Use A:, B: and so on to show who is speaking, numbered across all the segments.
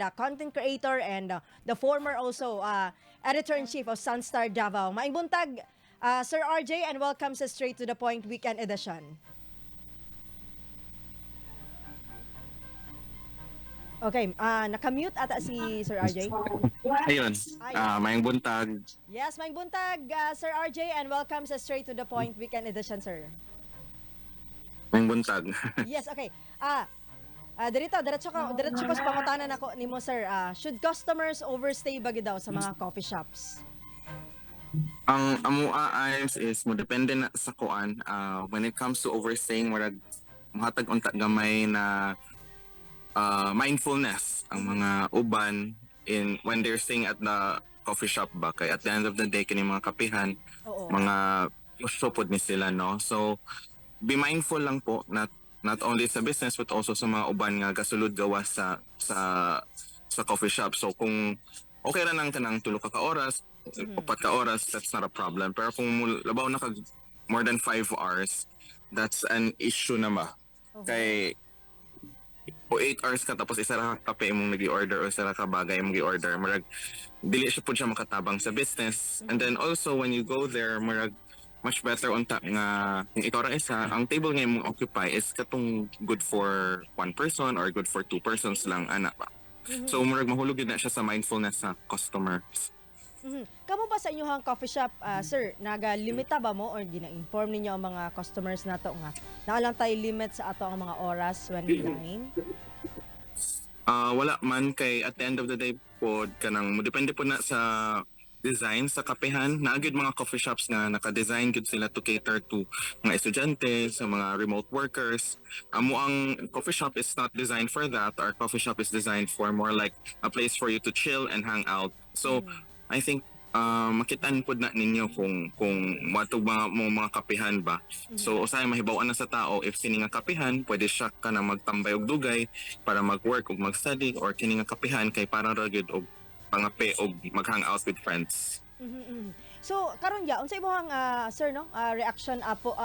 A: Content creator and the former also editor-in-chief of Sunstar Davao. Maayong buntag, Sir RJ, and welcome sa Straight to the Point Weekend Edition. Okay, nakamute ata si Sir RJ.
B: Ayun,
A: Ay.
B: Maayong buntag.
A: Yes, maayong buntag, Sir RJ, and welcome sa Straight to the Point Weekend Edition, sir.
B: Maayong buntag.
A: Yes, okay. Dirito, diretso ko sa pangutana nako nimo, sir. Should customers overstay ba gyud daw sa mga coffee shops?
B: Ang amoa ayos is mo depende na sa kuan. When it comes to overstaying, murag muhatag unta gamay na mindfulness ang mga uban in when they're staying at the coffee shop ba, kay at the end of the day, kini mga kapihan, mga gusto pod ni sila, no? So be mindful lang po, not only sa business but also sa mga uban nga gasulod gawas sa coffee shop. So kung okay ra nang kanang 3 ka oras, 4 ka oras, that's not a problem, pero kung labaw na kag more than 5 hours, that's an issue na ba, kay o 8 hours ka tapos isa ra ka kape imong nag-order o isa ra ka bagay imong gi-order, murag dili siya pud siya makatabang sa business. And then also, when you go there, murag much better unta nga kung ikaw ra isa, ang table nga imong occupy is katong good for one person or good for two persons lang, ana ba. So murag mahulog gyud na siya sa mindfulness sa customers.
A: Kamo ba sa inyong coffee shop, sir, naga-limita ba mo or gina-inform ninyo ang mga customers nato nga naa lang tay limit sa ato ang mga oras when we dine?
B: Ah, wala man, kay at the end of the day pod, kanang mo depende po na sa design sa kapehan. Naa gyud mga coffee shops nga naka-design gyud sila to cater to mga estudyante, sa mga remote workers. Amo ang coffee shop is not designed for that. Our coffee shop is designed for more like a place for you to chill and hang out. So I think makitaan pod na ninyo kung matug mga mo mga kapehan ba. So usahay mahibaw-an na sa tao if kini nga kapehan pwede siya ka na magtambay og dugay para mag-work ug mag-study, or kini nga kapehan kay para ra gyud og pangape og mag-hang out with friends.
A: So karon ya, unsa imong sir, no, reaction apo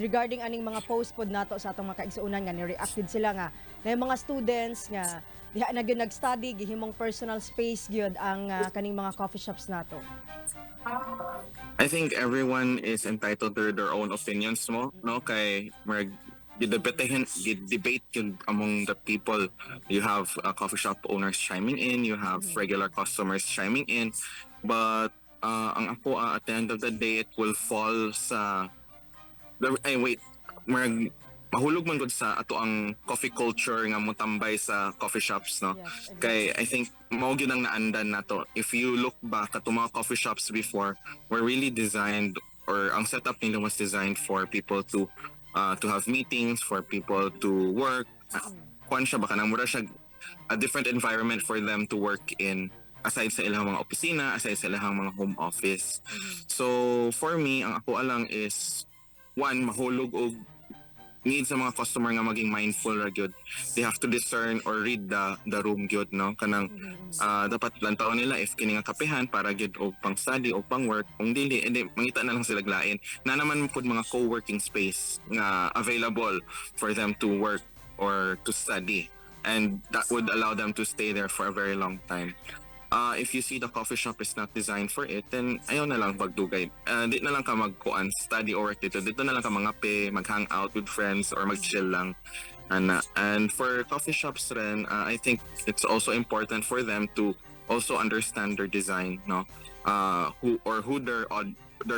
A: regarding aning mga post pod nato sa atong mga kaigsuonan nga ni-reacted sila nga na yung mga students nga diha na gyud nag-study, gihimong personal space gyud ang kaning mga coffee shops nato?
B: I think everyone is entitled to their own opinions mo, no, kay mag gidebatehin, debate yun among the people. You have coffee shop owners chiming in, you have regular customers chiming in, but ang ako, at the end of the day, it will fall sa the, ay wait, murag mahulog man gud sa ato ang coffee culture nga motambay sa coffee shops, no? Kay I think mao gyud ang naandan nato. If you look back at mga coffee shops before were really designed, or ang setup nila was designed for people to have meetings, for people to work. Kuan siya ba, kanang mura siya a different environment for them to work in aside sa ilang mga opisina, aside sa ilang mga home office. So for me, ang ako lang is one, mahulog og need sa mga customer nga maging mindful ra gyud. They have to discern or read the room gyud, no, kanang dapat lantaw nila if kini nga kapehan para gyud og pang study o pang work. Kung dili, edi mangita na lang sila lain na naman pud mga co-working space nga available for them to work or to study, and that would allow them to stay there for a very long time. If you see the coffee shop is not designed for it, then ayaw na lang pagdugay. Di na lang ka magkuan, study or work dito. Dito na lang ka mangape, mag-hang out with friends or mag-chill lang. Ana. And for coffee shops rin, I think it's also important for them to also understand their design, no? Who or who their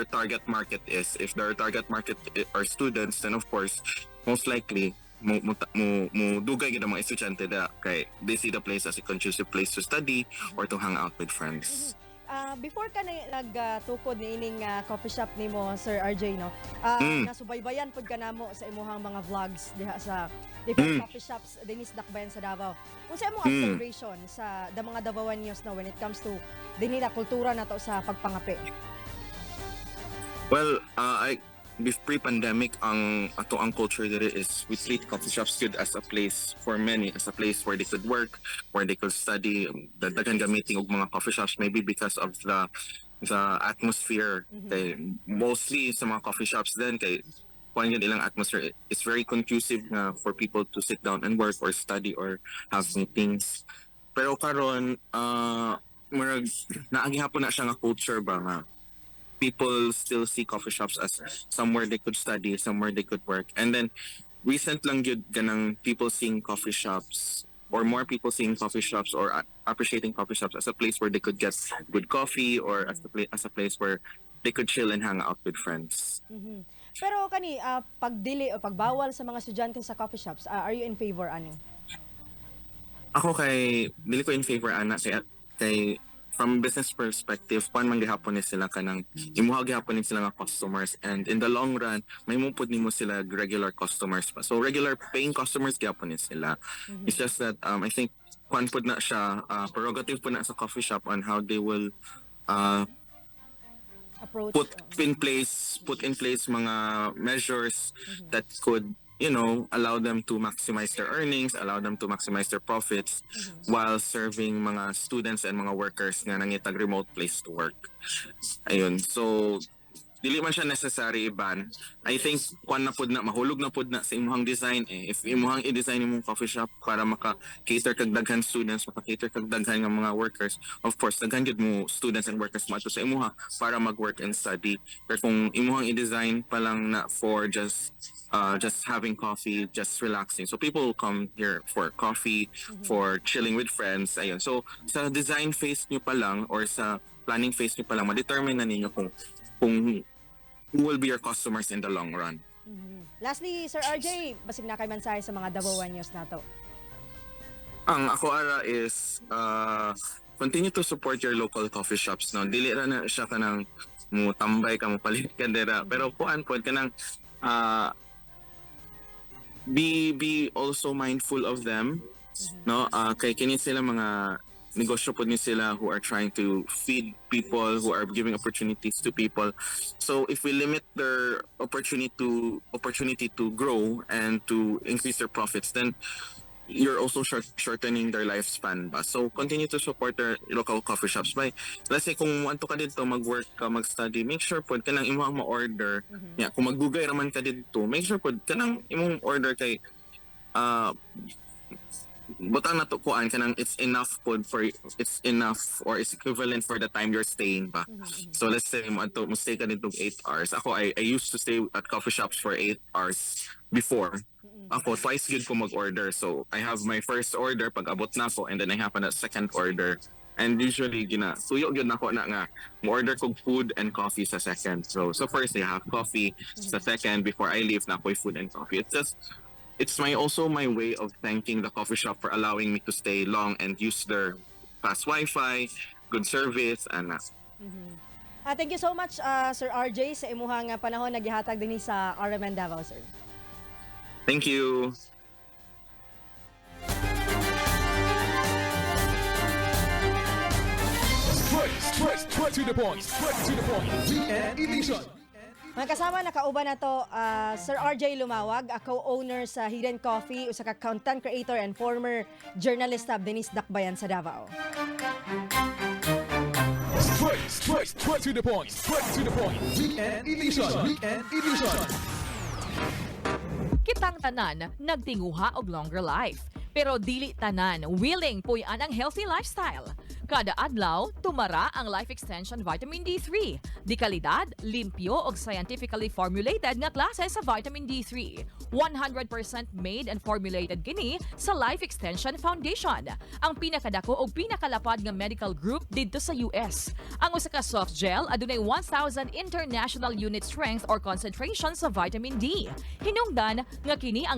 B: target market is. If their target market are students, then of course, most likely mo dugay gyud ang mga estudyante da kay they see the place as a conducive place to study or to hang out with friends.
A: Before ka na nagtukod ni ining coffee shop nimo, Sir RJ, no? Nasubaybayan pud ka namo sa imuhang mga vlogs diha sa different coffee shops dinhi sa Dakbayan sa Davao. Unsa imong observation sa the mga Davaoeños, no, when it comes to dinhi na kultura nato sa pagpangape?
B: Well, I pre-pandemic, ang ato ang culture diri is we treat coffee shops good as a place for many, as a place where they could work, where they could study. Daghan gamitin og mga coffee shops maybe because of the atmosphere. Kay mostly sa mga coffee shops then, kay kuan yun ilang atmosphere, it's very conducive nga for people to sit down and work or study or have meetings. Pero karon, murag naa gihapon na siya nga culture ba nga people still see coffee shops as somewhere they could study, somewhere they could work. And then recent lang gyud kanang people seeing coffee shops or more people seeing coffee shops or appreciating coffee shops as a place where they could get good coffee or as a place where they could chill and hang out with friends.
A: Pero kani, pagdili o pagbawal sa mga estudyante sa coffee shops, are you in favor ani?
B: Ako kay dili ko in favor ana kay from business perspective, kuan man gihapon ni sila, kanang imuha gihapon ni sila nga customers, and in the long run may mo pud nimo sila regular customers pa. So regular paying customers gihapon ni sila. It's just that I think kuan pud na siya, prerogative pud na sa coffee shop on how they will
A: approach
B: put in place mga measures that could allow them to maximize their earnings, allow them to maximize their profits while serving mga students and mga workers nga nangitag remote place to work. Ayun, so dili man siya necessary i-ban. I think kuan na pud na, mahulog na pud na sa imuhang design eh. If imuhang i-design imong coffee shop para maka-cater kag daghan students, maka-cater kag daghan nga mga workers, of course daghan gyud mo students and workers moadto sa imuha para mag-work and study. Pero kung imuhang i-design pa lang na for just having coffee, just relaxing. So people will come here for coffee, for chilling with friends. Ayun. So sa design phase nyo pa lang or sa planning phase nyo pa lang, ma-determine na ninyo kung who will be your customers in the long run.
A: Lastly, Sir RJ, basig naa kay mensahe sa mga Davaoeños nato.
B: Ang ako ara is continue to support your local coffee shops, no. Dili ra na siya kanang mo tambay ka, mo palit ka dira, pero kuan pod, kanang be also mindful of them, no, kay kini sila mga negosyo pod ni sila who are trying to feed people, who are giving opportunities to people. So if we limit their opportunity to grow and to increase their profits, then you're also shortening their lifespan ba. So continue to support their local coffee shops by, let's say, kung moadto ka didto mag-work ka, mag-study, make sure pod kanang imong ma-order. Yeah, kung maggugay raman ka didto, make sure pod kanang imong order kay butang na to, kuan, kanang it's enough or it's equivalent for the time you're staying ba. So let's say mo adto, mo stay ka didto 8 hours. Ako, I used to stay at coffee shops for 8 hours before. Ako, twice gyud ko mag-order. So I have my first order pag abot na ako and then I have a second order. And usually gina suyo gyud nako na nga mo-order kog food and coffee sa second. So first I have coffee, sa second, before I leave, naa ko'y food and coffee. It's my also my way of thanking the coffee shop for allowing me to stay long and use their fast Wi-Fi, good service, and
A: Thank you so much, Sir RJ, sa imuhang panahon nga gihatag dinhi sa RMN Davao, sir.
B: Thank you.
C: Straight, straight, straight to the point. Straight to the point. Weekend Edition.
A: Mga kasama, nakauban nato Sir RJ Lumawag, a co-owner sa Hidden Coffee, usa ka content creator and former journalist of dinhi sa Dakbayan sa Davao.
C: Straight, straight, straight to the point. Straight to the point. Weekend Edition. Weekend Edition.
D: Kitang tanan nagtinguha og longer life. Pero dili tanan willing puy-an ang healthy lifestyle. Kada adlaw, tumara ang Life Extension Vitamin D3. Di kalidad, limpyo og scientifically formulated nga klase sa vitamin D3. 100% made and formulated kini sa Life Extension Foundation, ang pinakadako og pinakalapad nga medical group didto sa US. Ang usa ka soft gel adunay 1,000 international unit strength or concentration sa vitamin D. Hinungdan nga kini ang